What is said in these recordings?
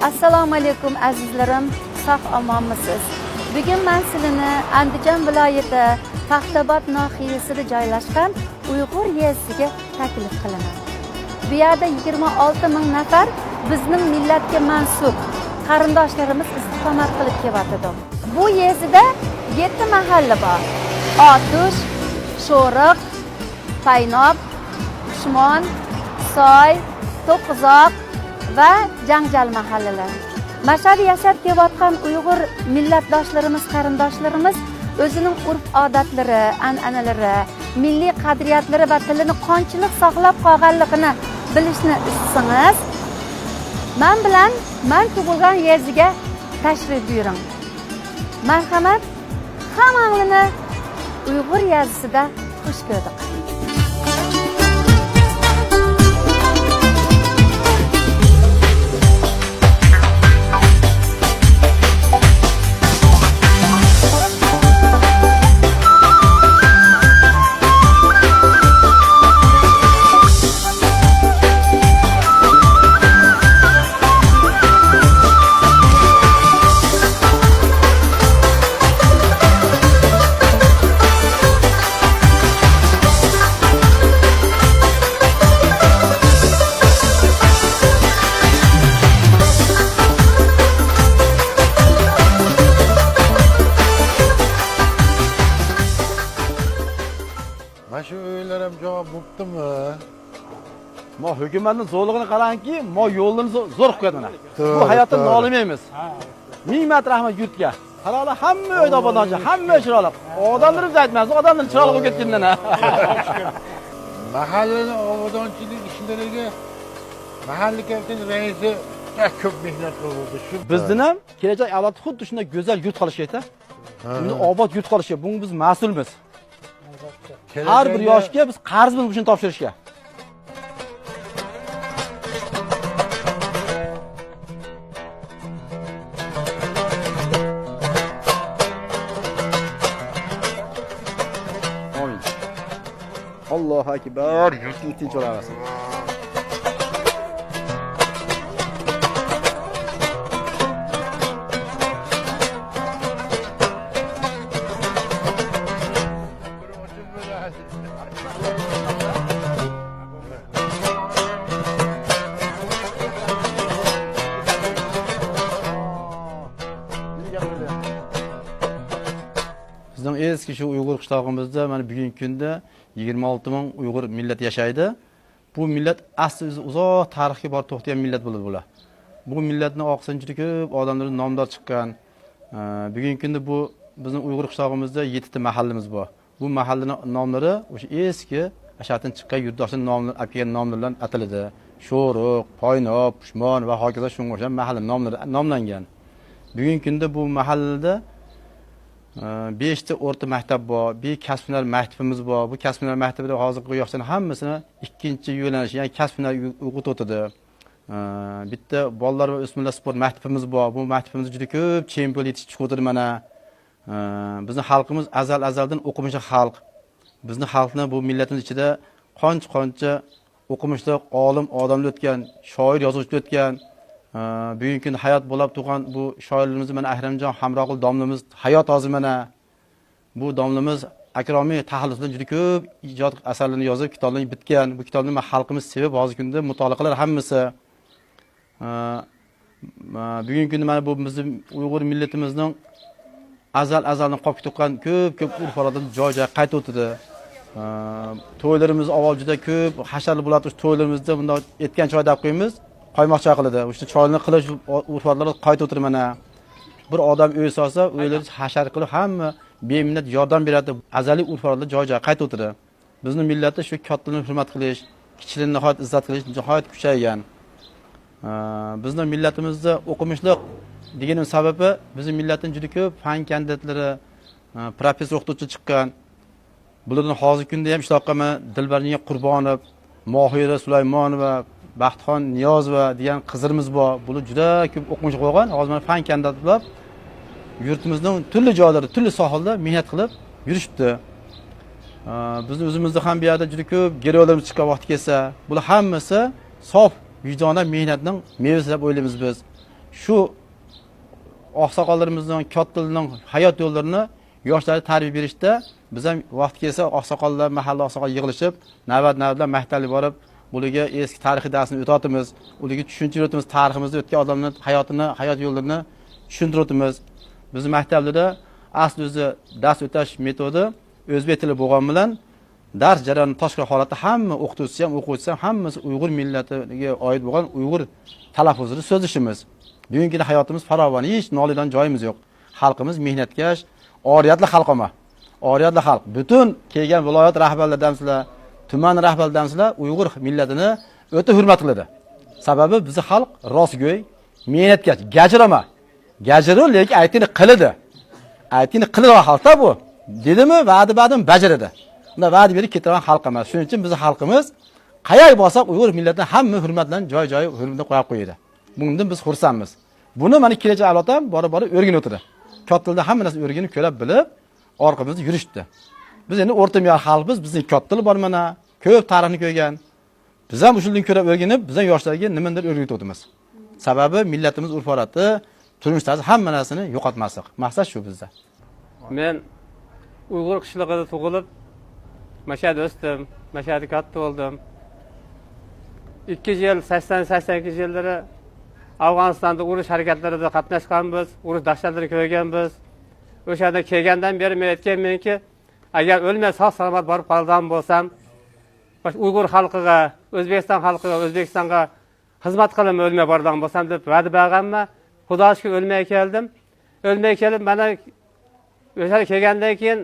Assalomu alaykum azizlarim, sog' omonmisiz? Bugun men sizlarni Andijon viloyati Paxtabod nohiyasida joylashgan Uyg'ur yezisiga taklif qilaman. Bu yerda 26 ming nafar bizning millatga mansub qarindoshlarimiz istiqomat qilib kelyotidi. Bu yezida 7 mahalla bor. Otush, Sho'riq, Paynob, Qushmon, Soy, To'qqizoq va Janjal mahallalari. Mashhad yashab kelayotgan Uyg'ur millatdoshlarimiz, qarindoshlarimiz o'zining urf-odatlari, an'analari, milliy qadriyatlari va tilini qonchilik saqlab qolganligini bilishni istasangiz, men bilan men tug'ilgan yerga tashrif buyuring. Marhamat, hammanglarni Uyg'ur yazisida xush ko'rdik. Mana shu uylar ham javob bo'ptimi? Mo hukumatning zo'rlig'ini qarangki, mo yo'lini zo'r qilib qo'yadi mana. Bu To'g'ri, hayotdan to'g'ri. nolimaymiz. Ming marta rahmat yurtga. Qaranglar, hamma uyda obodonchi, hamma chiroyli. Odamlarimiz aytmasin, odamlar chiroyli bo'lib ketgandan ha. Mahallani obodonchilik ishlariga mahalla komiteti raisi juda ko'p mehnat qildi. Shu Bizni ham kelajak avlod xuddi shunday go'zal yurt qolishi kerak. Buni obod yurt qolishi kerak. Bunga biz mas'ulmiz. Har bir yoshga biz qarzmiz shuni topshirishga. Amin. Allohu akbar. Yurtni tinch olamiz. Bizning eski shu Uyg'ur qishlog'imizda mana bugungi kunda 26 ming Uyg'ur millat yashaydi. Bu millat asli o'zi uzoq tarixga borib to'xtagan millat bo'ladi bular. Bu millatni oqsin juda ko'p odamlar nomdor chiqqan. Bugungi kunda bu bizning Uyg'ur qishlog'imizda 7 ta mahallamiz bor. Bu mahallaning nomlari o'sha eski ashatdan chiqqan yurtdoshlar nomlari olib kelgan nomlar bilan ataladi. Sho'riq, Poynob, Pushmon va hokazo shunga o'xshagan mahalla nomlari nomlangan. Bugungi kunda bu mahallada 5 ta o'rta maktab bor, bir kasb-hunar maktabimiz bor. Bu kasb-hunar maktabida hozirgi yoshlarning hammasini ikkinchi yo'nalish, ya'ni kasb-hunar o'qitib o'tadi. Bitta bolalar va o'smirlar sport maktabimiz bor. Bu maktabimizda juda ko'p chempion yetishib chiqib mana. Bizning xalqimiz azal-azaldan o'qimishli xalq. Bizning xalqni bu millatimiz ichida qancha-qancha o'qimishli olim odamlar o'tgan, shoir yozuvchilar o'tgan. Bugungi kunda hayot bo'lab turgan bu shoirlarimiz mana Ahramjon Hamroqul domlamiz hayot hozir mana. Bu domlamiz Akromiy taxallus bilan juda ko'p ijod asarlarini yozib, kitoblarni bitgan. Bu kitobni mana xalqimiz sevib hozirgi kunda mutolaa qilar hammasi. Bugungi kunda mana bu bizim Uyg'ur millatimizning azal-azaldan qolib ketgan ko'p-ko'p urf-odatlar joy-joy qaytib o'tdi. To'ylarimiz avval juda ko'p hasharli bo'ladi. O'sha to'ylarimizda bundoq etgan choy deb qo'yamiz, qaymoq choy qiladi. O'sha choyni qilish urf-odatlar qaytib o'tir mana. Bir odam uy solsa, uylar hashar qilib hamma beminnat yordam beradi. Azaliy urf-odatlar joy-joy qaytib o'tiradi. Bizning millatda shu kattalarni hurmat qilish, kichiklarni nihoyat izzat qilish nihoyat kuchaygan. Bizning millatimizda o'qimishliq deganim sababi bizning millatdan juda ko'p fan kandidatlari, professor o'qituvchi chiqqan. Bulardan hozirgi kunda ham ishlab qolman Dilbarniya Qurbonov, Mohira Sulaymonova, Baxtxon Niyozova degan qizlarimiz bor. Bular juda ko'p o'qimish qo'ygan. Hozir mana fan kandidati bo'lib yurtimizning turli joylarida, turli sohalarda mehnat qilib yurishibdi. Bizni o'zimizda ham bu yerda juda ko'p geroylarimiz chiqqan vaqti kelsa, bular hammasi sof vijdonan mehnatning mevasi deb o'ylaymiz biz. Shu oqsoqollarimizning, kattalarning hayot yo'llarini yoshlarga tarbiya berishda biz ham vaqt kelsa oqsoqollar, mahalla oqsoqol yig'ilishib, navbat-navbatlar maktabga borib, bularga eski tarixiy darsini o'tatamiz, ularga tushuncha beramiz, tariximizda o'tgan odamlar hayotini, hayot yo'llarini tushuntiramiz. Bizni maktablarda asli o'zi dars o'tash metodi o'zbek tili bo'lgani bilan dars jarayoni tashqi holatda hamma o'qituvchisi ham, o'quvchisi ham hammasi Uyg'ur millatiga oid bo'lgan Uyg'ur talaffuzini so'zlashimiz. Bugungi kunda hayotimiz farovon, hech nolidan joyimiz yo'q. Xalqimiz mehnatkash, oriyatli xalq ama. Oriyatli xalq. Butun kelgan viloyat rahbarlaridan sizlar, tuman rahbarlaridan sizlar Uyg'ur millatini o'ta hurmat qiladi. Sababi bizni xalq rostgo'y, mehnatkash, gajir ama. Gajiru lekin aytgani qiladi. Aytgani qiladigan xalqda bu. Dedimi, va'da ba'dimi bajaradi. Unda va'da berib ketadigan xalq emas. Shuning uchun bizni xalqimiz qayerga borsak Uyg'ur millatini hamma hurmat bilan joy-joyi hurmatda qo'yib qo'yadi. Bundan biz xursandmiz. Buni mana kelajak avlod ham bora-bora o'rganib o'tiradi. Kattalar hamma narsani o'rganib, ko'rib, bilib, orqamizda yurishdi. Biz endi o'rta me'yor xalqmiz, bizning kattalar bor mana, ko'p tarixni ko'rgan. Biz ham shundan ko'rib o'rganib, biz ham yoshlarga nimadir o'rgatib o'tamiz. Sababi millatimiz urf-odati, turmush tarzi hamma narsani yo'qotmaslik. Maqsad shu bizda. Men Uyg'ur qishlig'ida tug'ilib, Mashhad o'sdim, Mashhadda katta bo'ldim. 2 yil, 80-82 yillari Afg'onistonda urush harakatlarida qatnashganmiz, urush dahshatlarini ko'rganmiz. O'shanda kelgandan beri men aytganmanki, agar o'lmay sog' salomat borib qolgan bo'lsam, Uyg'ur xalqiga, O'zbekiston xalqiga, O'zbekistonga xizmat qilaman o'lmay borgan bo'lsam deb va'da berganman. Xudo shukr o'lmay keldim. O'lmay kelib mana o'sha kelgandan keyin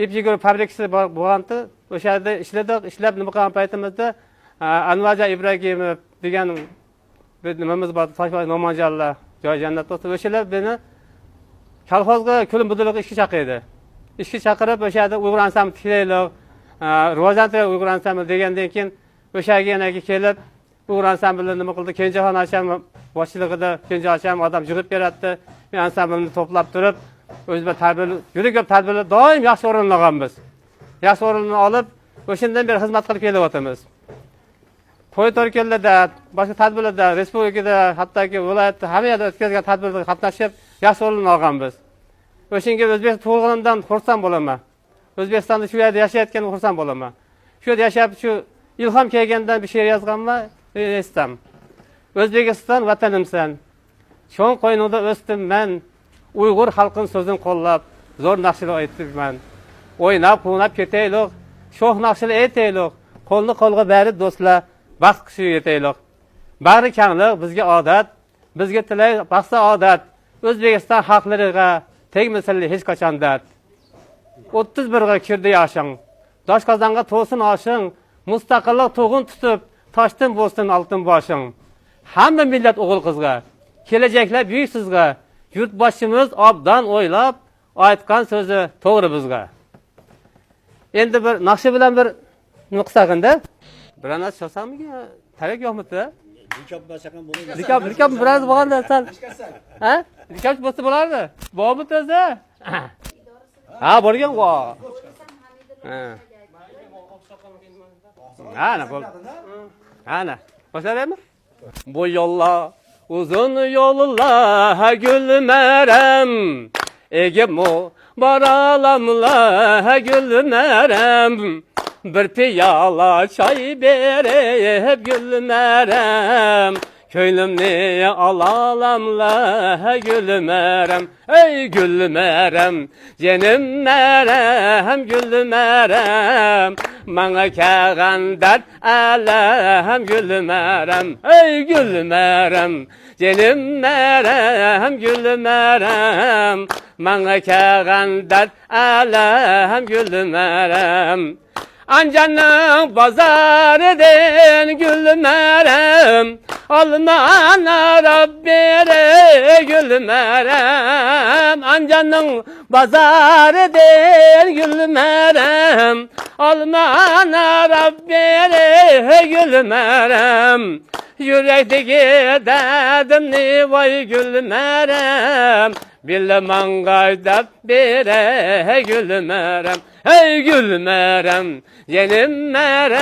ip yugurib fabrikasi bo'lgandi. O'sha yerda ishladik. Ishlab nima qilgan paytimizda Anvarjon Ibragimov degan bir nimamiz bor, Toshboy Nomonjonlar, joyi jannat bo'lsin. O'shalar meni kolxozga kulim budurliqqa ishga chaqirdi. Ishga chaqirib o'sha yerda Uyg'ur ansambli tiklaylik, rivojlantiraylik Uyg'ur ansambli degandan keyin o'sha yerga yana kelib Uyg'ur ansamblini nima qildi? Kenjaxon akam boshchiligida Kenja akam odam yig'ib beradi. Men ansamblni to'plab turib, o'zimga tadbir, juda ko'p tadbirlar doim yaxshi o'rin olganmiz. Yaxshi o'rinni olib, o'shandan beri xizmat qilib kelyapmiz. To'y to'rkunlarda, boshqa tadbirlarda, respublikada, hattoki viloyatda hamma yerda o'tkazgan tadbirlarda qatnashib, yaxshi o'rin olganmiz. O'shanga o'zbek tug'ilganimdan xursand bo'laman. O'zbekistonda shu yerda yashayotganimdan xursand bo'laman. Shu yerda yashab, shu ilhom kelgandan bir she'r yozganman, estam. O'zbekiston vatanimsan. Cho'ng qo'yningda o'sdim men. Uyg'ur xalqining so'zini qo'llab, zo'r naqshlar aytibman. O'ynab, quvnab ketaylik, sho'x naqshlar aytaylik, qo'lni qo'lga berib do'stlar, baxt qushiga yetaylik. Bag'ri kanglik bizga odat, bizga tilay baxt saodat. O'zbekiston xalqlariga tegmasin hech qachon dard. 31ga kirdi yoshing. Doshqozonga to'lsin oshing, mustaqillik tug'in tutib, toshdan bo'lsin oltin boshing. Hamma millat o'g'il qizga, kelajaklar buyuk sizga, yurtboshimiz obdan o'ylab aytgan so'zi to'g'ri bizga. Endi bir naqshi bilan bir nima qilsak-da? Bir narsa chalsammi? Tarak yo'qmidi? Likop, likop biraz bo'lganda sal. Ha? Likop bo'lsa bo'lardi. Bormi o'zi? Ha, borgan vo. Ha. Ana bo'ldi. Ana. Boshlayapmi? Bu yo'llar uzun yo'llar gulmerem. Egemu baralamla gülmerem. Bir piyala çay berip gülmerem. Köylümni alalamla gülmerem. Ey gülmerem, cenim merem, gülmerem. Bana kağan dert alem gülmerem. Ey gülmerem, cenim merem, gülmerem. Bana kağan dert alem gülmerem. Ancanın pazarıdan gülmerem. Alman Rabbire gülmerem. Ancanın pazarıdan gülmerem. Alman Rabbire gülmerem. Yürekteki derdim ne vay gülmerem. Bilmem gaydap bire gülmerem. Hey gülmerem, yenim merem.